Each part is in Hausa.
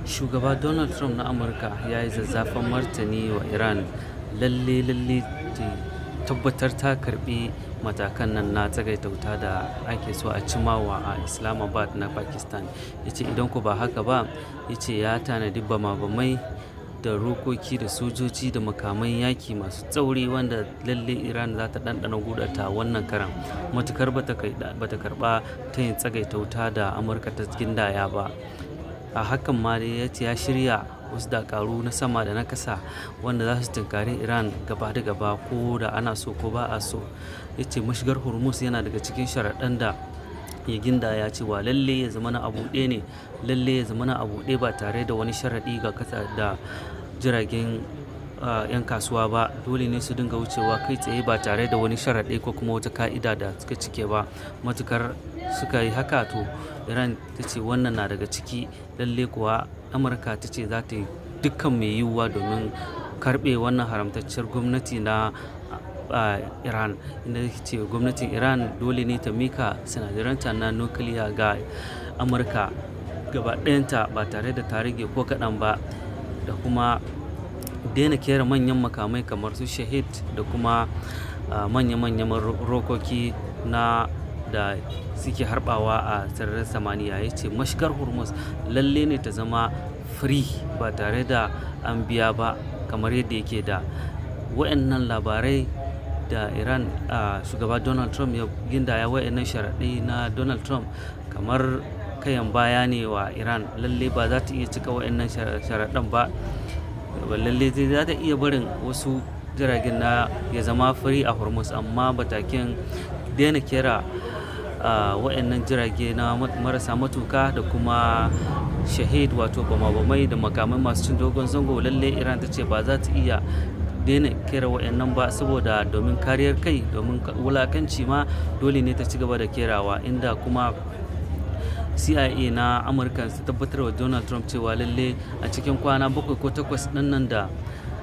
Shugaba Donald Trump na Amurka ya yi zazzafan martani wa Iran, lalle lalle ta tabbatar ta karbi matakan nan na tsagaita wuta da ake so a cimawa a Islamabad na Pakistan. Ya ce idan ku ba haka ba, ya ce ya tanadi bama-bamai da rokoki da sojoji da makaman yaki masu tsauri, wanda lalle Iran za ta ɗanɗana gudata wannan karan, matukar ba ta karɓa ta yin tsagaita wuta da Amurka ta gindaya ba. A hakan ma dai, ya ce ya shirya wasu dakaru na sama da na kasa wanda za su tunkari Iran gaba da gaba, ko da ana so ko ba a so. Ya ce mashigar Hormuz yana daga cikin sharaɗan da ya gindaya, cewa lalle ya zama na abu ɗaya ne, lalle ya zama na abu ɗaya ba tare da wani sharaɗi ga kasa da jiragen 'yan kasuwa ba. Dole ne su dinga wucewa kai tsaye ba tare da wani sharaɗi ko kuma wata ka'ida da suka cike ba. Matukar suka yi haka, to Iran ta ce wannan na daga ciki. Lalle kuwa Amurka ta ce za ta yi dukkan mai yiwuwa domin karɓe wannan haramtacciyar gwamnati na Iran, inda ce gwamnatin Iran dole ne ta mika sinadaranta na nukiliya ga Amurka gaba ɗayanta ba tare da ta rage ko kaɗan ba, da kuma daina kera manyan makamai kamar su Shahid da kuma manya-manyan rokoki na da suke harbawa a sararin samaniya. Ya ce mashigar Hormuz lalle ne ta zama free ba tare da an biya ba kamar yadda yake da. Wa'annan labarai da Iran, shugaba Donald Trump ya gindaya, wa'annan sharaɗi na Donald Trump kamar kayan baya ne wa Iran. Lalle ba za ta iya cika wa'annan sharaɗan ba. Lalle za ta iya barin wasu jiragen na ya zama free a Hormuz, amma batakin daina kera wa'annan jirage na marasa matuka da kuma Shahid, wato bama-bamai da makamai masu cin dogon zango, lalle Iran ta ce ba za ta iya daina kera wa'annan ba, saboda domin kariyar kai, domin wulakanci ma dole ne ta ci gaba da kerawa. Inda kuma CIA na Amurka su tabbatar wa Donald Trump cewa lalle a cikin kwana 7 ko 8 ɗin nan da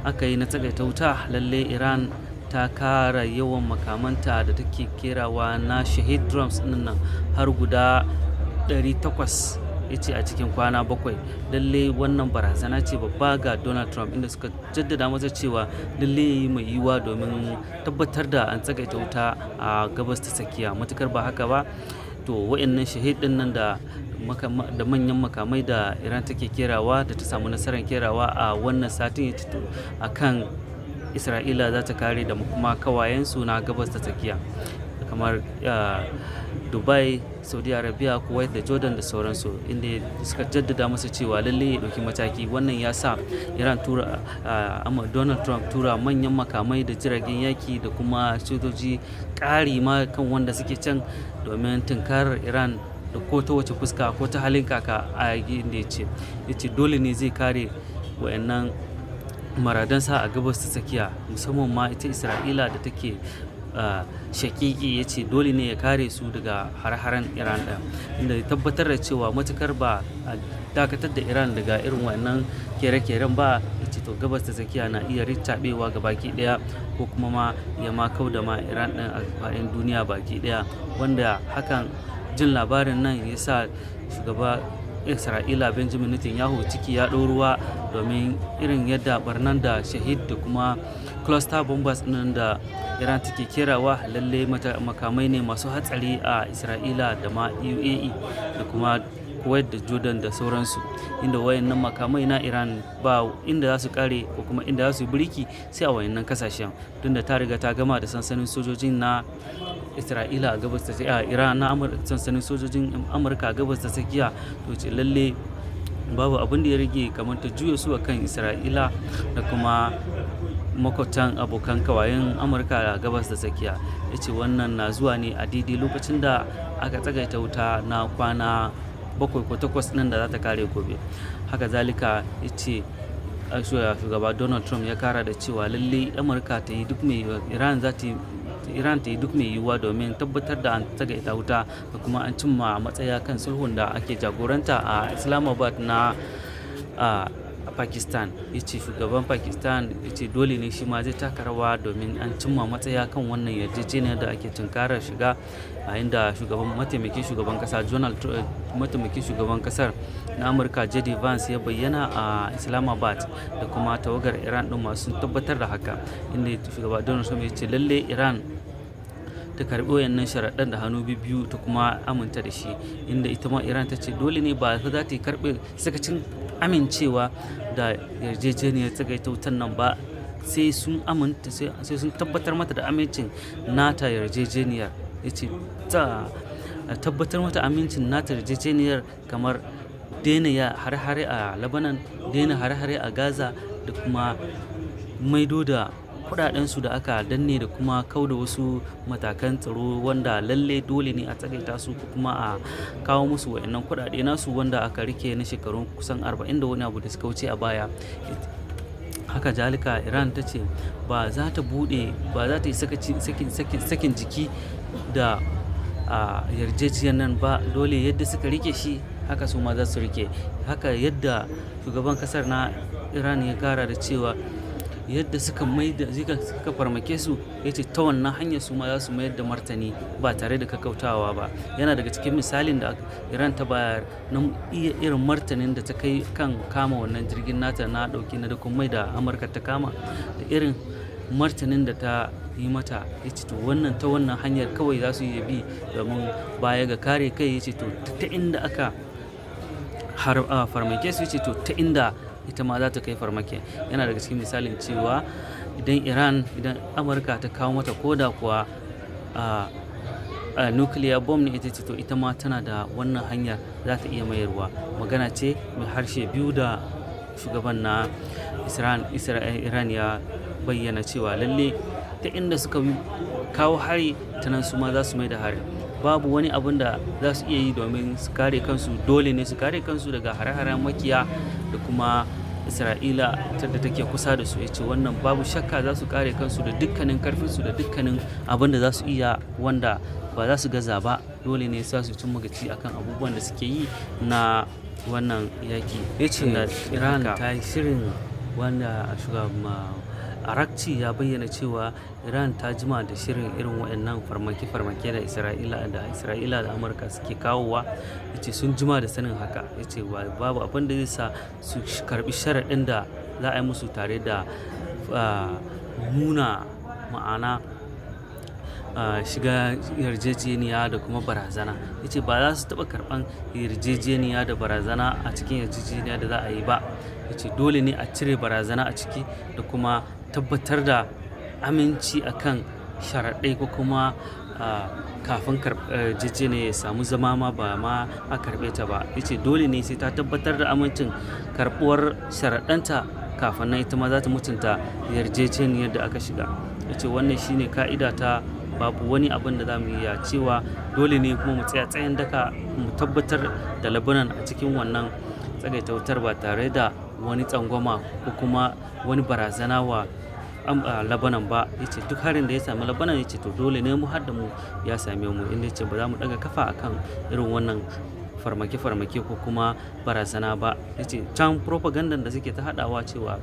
aka yi na tsagaita wuta, lalle Iran ta kara yawan makamanta da take kerawa na Shahid drones ɗin nan har guda 800, ya ce a cikin kwana 7. Lalle wannan barazana ce babba ga Donald Trump, inda suka jaddada masa cewa lalle ya yi mai yiwuwa domin tabbatar da an tsagaita wuta a Gabas ta Tsakiya. Matukar ba haka ba, to wa'annan Shahid din nan da manyan makamai da Iran take kerawa, da ta samu nasarar kerawa a wannan satin, ya to a kan Isra'ila za ta kare da kuma kawayensu na Gabas ta Tsakiya kamar Dubai, Saudi Arabia, Kuwait da Jordan da sauransu, inda suka jaddada masa cewa lalle ya ɗauki mataki. Wannan ya sa Iran tura, Donald Trump tura manyan makamai da jiragen yaki da kuma sojoji ƙari ma kan wanda suke can domin tunkarar Iran da ko ta wace fuska ko ta halin kaka. A inda ya ce dole ne zai kare wayannan maradansa a Gabas ta Tsakiya, musamman ma ita Isra'ila da take shakiki. Ya ce dole ne ya kare su daga har-haren Iran ɗin, inda ya tabbatar da cewa matukar ba a dakatar da Iran daga irin wannan kere-keren ba, ya ce to Gabas ta Tsakiya na iya rincaɓewa ga baki ɗaya, ko kuma ma ya ma kau da ma Iran ɗin a faɗin duniya baki ɗaya. Wanda hakan, jin labarin nan ya sa shugaba Isra'ila Benjamin Netanyahu ciki ya ɗau ruwa, domin irin yadda barnan da Shahid da kuma cluster bombers ɗin da Iran take kerawa, lalle makamai ne masu hatsari a Isra'ila da ma UAE da kuma Kuwait da Jordan da sauransu, inda wayannan makamai na Iran ba inda za su kare ko kuma inda za su yi birki sai a wayannan kasashen, tunda ta riga ta gama da sansanin sojojin na Isra'ila a Gabas ta a Iran na sansanin sojojin Amurka a Gabas ta Tsakiya. To ce lalle babu abin da ya rage kamar ta juya su akan Isra'ila da kuma makwabtan abokan kawayen Amurka a Gabas da Tsakiya. Ya ce wannan na zuwa ne a daidai lokacin da aka tsagaita wuta na kwana 7 ko 8 nan da za ta kare gobe. Haka zalika, ya ce shugaba Donald Trump ya kara da cewa lalle Amurka ta yi duk mai Iran za ta Iran ta yi duk mai yiwuwa domin tabbatar da an tsagaita wuta da kuma an cimma matsaya kan sulhun da ake jagoranta a Islamabad na Pakistan. Ya ce shugaban Pakistan ya ce dole ne shi ma zai taka rawa domin an cimma matsaya kan wannan yarjejeniyar da ake tunkarar shiga, a inda shugaban mataimakin shugaban kasa Donald, mataimakin shugaban kasar na Amurka JD Vance ya bayyana a Islamabad da kuma tawagar Iran ɗin masu tabbatar da haka, inda shugaba Donald Trump ya ce lalle Iran ta karbi wayannan sharaɗan da hannu biyu ta kuma aminta da shi, inda ita ma Iran ta ce dole ne ba za ta yi karɓe sakacin amincewa da yarjejeniyar tsagaita wutan nan ba sai sun aminta, sai sun tabbatar mata da amincin nata yarjejeniyar. Ya ce ta tabbatar mata amincin nata yarjejeniyar kamar daina ya hare-hare a Lebanon, daina hare-hare a Gaza, da kuma maido da kudadensu da aka danne, da kuma kau da wasu matakan tsaro wanda lalle dole ne a tsagaita su ko kuma a kawo musu wa'annan kudade nasu wanda aka rike na shekarun kusan 40 da wani abu da suka wuce a baya. Haka jalika Iran ta ce ba za ta bude, ba za ta yi sakin jiki da a yarjejeniyar nan ba. Dole yadda suka rike shi haka su ma za su rike. Haka yadda shugaban kasar na Iran ya kara da cewa yadda suka mai da suka farmake su, ya ce ta wannan hanyar su ma za su mayar da martani ba tare da kakkautawa ba. Yana daga cikin misalin da Iran ta bayar na iya irin martanin da ta kai kan kama wannan jirgin nata na dauki na dakon mai da Amurka ta kama, da irin martanin da ta yi mata. Ya ce to wannan ta wannan hanyar kawai za su iya bi domin baya ga kare kai. Ya ce to ta inda aka har farmake su, ya ce to ta inda ita ma za ta kai farmake. Yana daga cikin misalin cewa idan Iran, idan Amurka ta kawo mata koda kuwa a nuclear bomb ne, ita ce to ita ma tana da wannan hanyar za ta iya mayarwa. Magana ce mai harshe biyu da shugaban na Iran ya bayyana cewa lalle ta inda suka kawo hari ta nan su ma za su mai da hari. Babu wani abun da za su iya yi domin su kare kansu. Dole ne su kare kansu daga hare-haren makiya da kuma Isra'ila da take kusa da su. Ya ce wannan babu shakka za su kare kansu da dukkanin karfinsu da dukkanin abin da za su iya, wanda ba za su gaza ba. Dole ne za su cimma gaci akan abubuwan da suke yi na wannan yaki. Ya ce Iran ta yi shirin wanda shugaban Arakci ya bayyana cewa Iran ta jima da shirin irin waɗannan farmake-farmake da Isra'ila da Amurka suke kawowa. Ya ce sun jima da sanin haka. Ya ce babu abin da zai sa su karbi sharaɗin da za a yi musu tare da nuna ma'ana shiga yarjejeniya da kuma barazana. Ya ce ba za su taɓa karɓan yarjejeniya da barazana a cikin yarjejeniya da za a yi ba. Ya ce dole ne a cire barazana a ciki da kuma tabbatar da aminci akan sharaɗai ko kuma kafin yarjejeniya ya samu zama ma ba ma a karɓe ta ba. Ya ce dole ne sai ta tabbatar da amincin karɓuwar sharaɗanta kafin nan ita ma za ta mutunta yarjejeniyar da aka shiga. Ya ce wannan shine ka'ida ta, babu wani abin da za mu iya cewa. Dole ne kuma mu tsaya tsayin daka mu tabbatar da Lebanon a cikin wannan tsagaita wutar ba tare da wani tsangwama ko kuma wani barazana wa Lebanon ba. Ya ce duk harin da ya sami Lebanon, ya ce to dole ne mu har da mu ya same mu, inda ya ce ba za mu daga kafa akan irin wannan farmake-farmake ko kuma barazana ba. Ya ce can propagandan da suke ta haɗawa cewa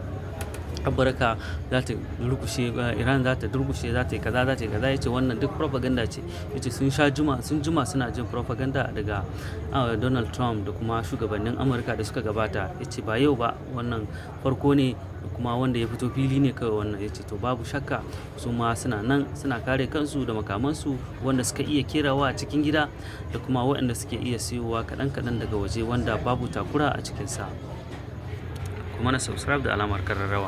Amurka za ta durkushe, Iran za ta durkushe, za ta yi kaza, za ta yi kaza, ya ce wannan duk propaganda ce. Ya ce sun sha juma, sun juma suna jin propaganda daga Donald Trump da kuma shugabannin Amurka da suka gabata. Ya ce ba yau ba, wannan farko ne kuma wanda ya fito fili ne kawai wannan. Ya ce to babu shakka su ma suna nan suna kare kansu da makamansu wanda suka iya kerawa a cikin gida da kuma waɗanda suke iya siyowa kaɗan-kaɗan daga waje, wanda babu takura a cikinsa. Kuma na subscribe da alamar kararrawa.